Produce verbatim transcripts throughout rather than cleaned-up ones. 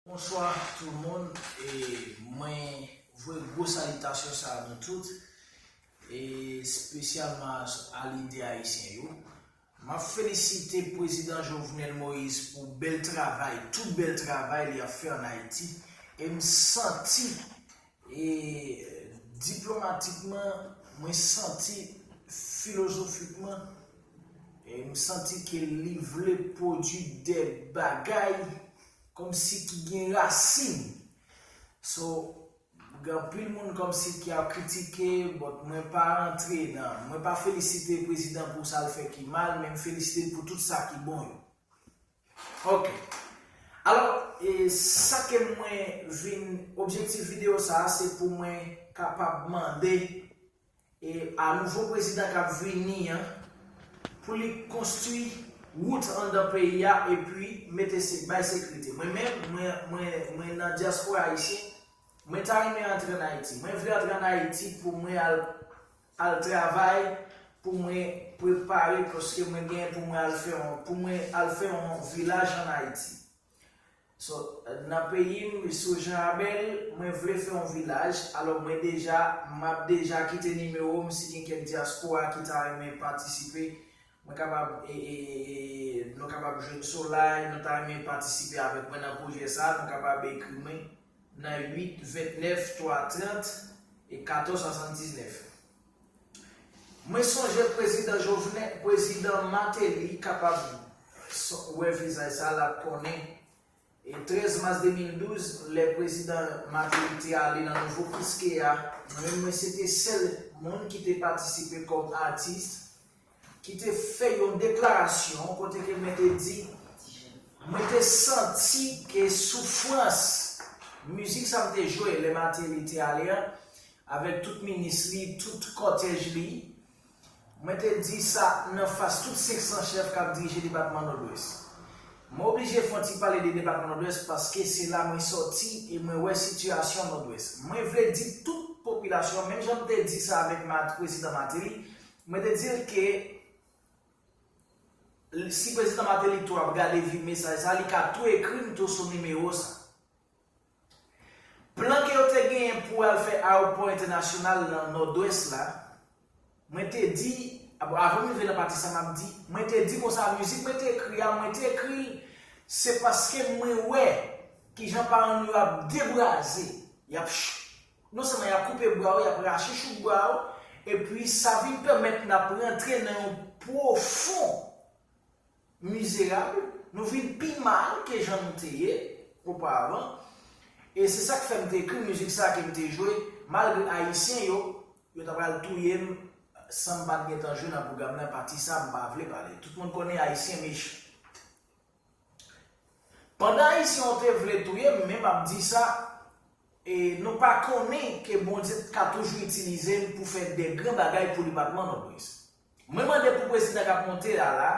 Bonswa tout moun, e mwen voye gwo salitasyon sa a nou tout, e espesyalman a lidè ayisyen yo. M ap felisite Prezidan Jovenel Moïse pou bèl travay, tout bèl travay li ap fè ann Ayiti. E m santi, e diplomatikman, mwen santi filozofikman, e m santi ke li vle pwodui de bagay kòmsi ki gen rasin. So, gen anpil moun kòmsi ki ap kritike, but mwen pa rantre nan, mwen pa felisite prezidan pou sa l fè ki mal, men m felisite l pou tout sa ki bon yo. Ok. Alò, e sa ke mwen vin, objektif videyo sa a, se pou mwen kapab mande e a nouvo prezidan k ap vini an, pou li konstwi wout anndan peyi a epi mete se bay sekirite. Mwen menm, mwen, mwen, mwen nan dyaspora ayisyen, mwen ta renmen antre ann Ayiti. Mwen vle antre ann Ayiti pou mwen al, al travay, pou mwen prepare, paske mwen gen pou mwen al fè yon, pou mwen al fè yon vilaj ann Ayiti. So, nan peyi m, sou Jan Abèl, mwen vle fè yon vilaj. Alò, mwen deja, m ap deja kite nimewo m, si gen kèk dyaspora ki ta renmen patisipe, mwen kapab, e, e, e, e, nou kapab jwenn Solay, nou ta renmen patisipe avèk mwen nan pwojè sa, nou kapab ekri mwen nan uit vennèf twa trant e katòz swasanndiznèf. Mwen sonje prezidan Jovenel, prezidan Martelly kapab wè vizaj sa l ap konnen. E trèz mas de mil douz, lè prezidan Martelly te ale nan nouvo Kiskeya, mwen menm mwen se te sèl moun ki te patisipe kòm atis, ki te fè yon deklarasyon kote ke mwen te di, mwen te santi ke soufrans mizik sa m te jwe lè Martelly te ale an, avèk tout minis li, tout kòtèj li, mwen te di sa nan fas tout senk san chèf k ap dirije depatman Nòdwès. Mwen oblije fè yon ti pale de depatman Nòdwès paske se la mwen sòti e mwen wè sitiyasyon Nòdwès. Mwen vle di tout popilasyon, menm jan m te di sa avèk Mat-, prezidan Martelly, mwen te di l ke si prezidan Martelly tou ap gade vi mesaj sa, li ka tou ekri m tou sou nimewo sa. Plan ke yo te genyen pou al fè ayewopò entènasyonal nan Nòdwès la, mwen te di, bon, avan m rive nan pati sa m ap di, mwen te di konsa, mizik mwen te ekri a, mwen te ekri l, se paske mwen wè kijan paran nou yo ap debraze, y ap ch-, non sèlman y ap koupe bra w, y ap rache chouk bra w, epi sa vin pèmèt n ap rantre nan yon pwofon mizerab, nou vin pi mal ke jan nou te ye oparavan. E se sa k fè m te ekri mizik sa ke m te jwe, malgre Ayisyen yo, yo ta pral touye m san m pa t gentan jwe nan pwogram nan, pati sa m pa vle pale. Tout moun konnen Ayisyen mechan. Pandan Ayisyen yo te vle touye m, men m ap di sa, e nou pa konnen ke Bondye ka toujou itilize m pou fè de gran bagay pou depatman Nòdwès. Mwen mande pou prezidan k ap monte a la,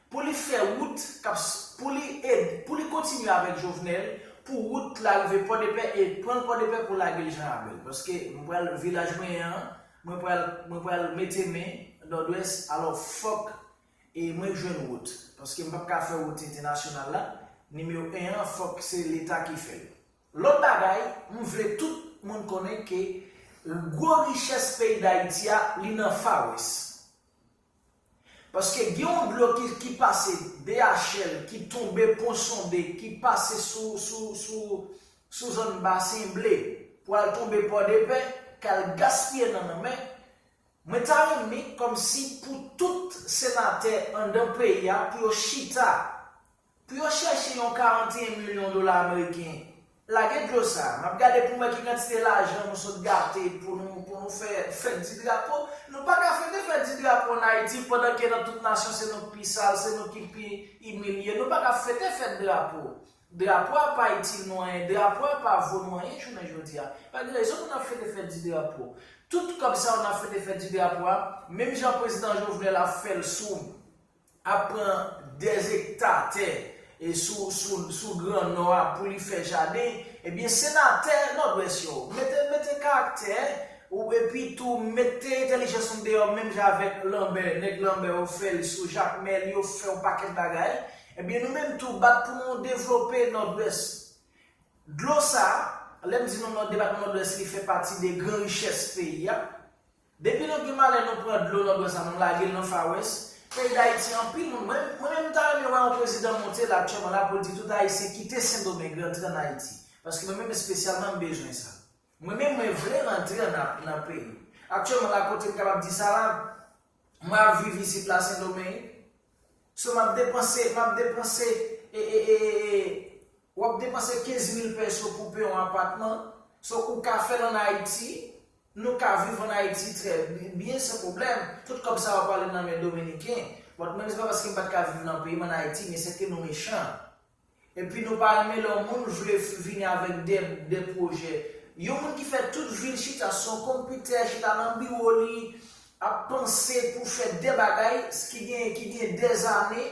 pou li fè wout, k ap s-, pou li ed-, pou li kontinye avèk Jovenel, pou wout la rive Pòdepè e pran Pòdepè pou lage l Jan Abèl. Paske mwen pral vilaj mwen an, mwen pral, mwen pral mete men Nòdwès, alò fòk e mwen jwenn wout. Paske m p ap ka fè wout entènasyonal la, nimewo en an, fòk se Leta ki fè l. Lòt bagay, m vle tout moun konnen ke gwo richès peyi Dayiti a, li nan Far West. Paske gen yon dlo ki, ki pase D H L, ki tonbe Pon Sonde, ki pase sou, sou, sou, sou zòn Basen Ble, pou al tonbe Pòdepè, k al gaspiye nan lanmè. Mwen ta renmen kòmsi pou tout senatè anndan peyi a, pou yo chita, pou yo chèche yon karanteyen milyon dola ameriken. Lage dlo sa a. M ap gade pou m wè ki kantite lajan nou sot gate pou nou, pou nou fè fèt di drapo. Nou pa ka fete fèt di drapo ann Ayiti pandan ke nan tout nasyon se nou k pi sal, se nou ki pi imilye. Nou pa ka fete fèt drapo. Drapo a pa itil nou anyen, drapo a pa vo nou anyen jounen jodi a. Pa gen rezon pou n ap fete fèt di drapo. Tout kòb sa yo n ap fete fèt di drapo a, menm jan prezidan Jovenel ap fè l sou ap pran de ekta tè e sou, sou, sou Gran Nò a pou li fè jaden, ebyen, senatè Nòdwès yo, mete, mete karaktè ou epi tou mete entèlijans nou deyò, menm jan avèk Lanbè, nèg Lanbè yo fè l sou Jakmèl, yo fè yon pakèt bagay. Ebyen, nou menm tou, bat pou nou devlope Nòdwès. Dlo sa, lè m di nou nan depatman Nòdwès, li fè pati de gran richès peyi a. Depi nou gen malè, nou pran dlo Nòdwès la, nou lage l nan Far West. Peyi Dayiti, anpil moun, mwen, mwen menm, m ta renmen wè yon prezidan monte la aktyèlman la pou l di tout Ayisyen kite Sendomeng, rantre ann Ayiti. Paske mwen menm espesyalman, m bezwen sa. Mwen menm, mwen vle rantre nan, nan peyi. Aktyèlman la, kote m kapab di sa la, mwen ap viv isit la, Sendomeng. So, m ap depanse, m ap depanse, e, e, e, e, e, w ap depanse kenz mil pèso pou peye yon apatman. So, ou ka fè l ann Ayiti, nou ka viv ann Ayiti trè byen, san pwoblèm. Tout kòb sa yo prale nan men Dominiken. But mwen, se pa paske m pa t ka viv nan peyi m ann Ayiti, men se ke nou mechan. Epi nou pa renmen lè yon moun vle f- vini avèk de, de pwojè. Yon moun ki fè tout vi l chita sou yon konpitè, chita nan biwo li, ap panse pou fè de bagay ki gen, ki gen dèzane,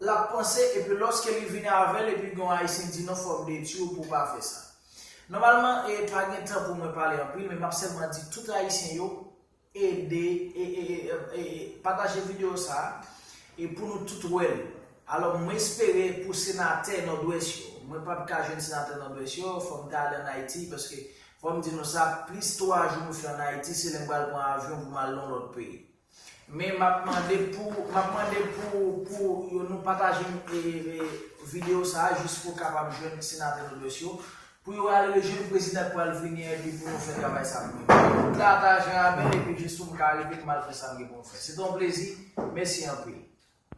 l ap panse, epi lòske li vini avè l, epi gen yon Ayisyen di non, fò m detwi w pou w pa fè sa. Nòmalman, e pa gen tan pou mwen pale anpil, men m ap sèlman di tout Ayisyen yo, ede, e, e, e, e, e, pataje videyo sa a, e pou nou tout wè l. Alò, mwen espere pou senatè Nòdwès yo, mwen p ap ka jwenn senatè Nòdwès yo, fò m ta ale ann Ayiti, paske fò m di nou sa, plis twa jou mwen fè ann Ayiti, se lè m pral pran avyon pou m al nan lòt peyi. Men m ap mande pou, m ap mande pou, pou yo nou pataje, e, e, videyo sa a jis pou kapab jwenn senatè Nòdwès yo, pou yo al rejwenn prezidan k pral vini an epi pou nou fè travay sa pou yo. Tout la ta jan a bèl epi jis pou m ka rive pou m al fè sa m gen pou m fè. Se te yon plezi. Mèsi anpil.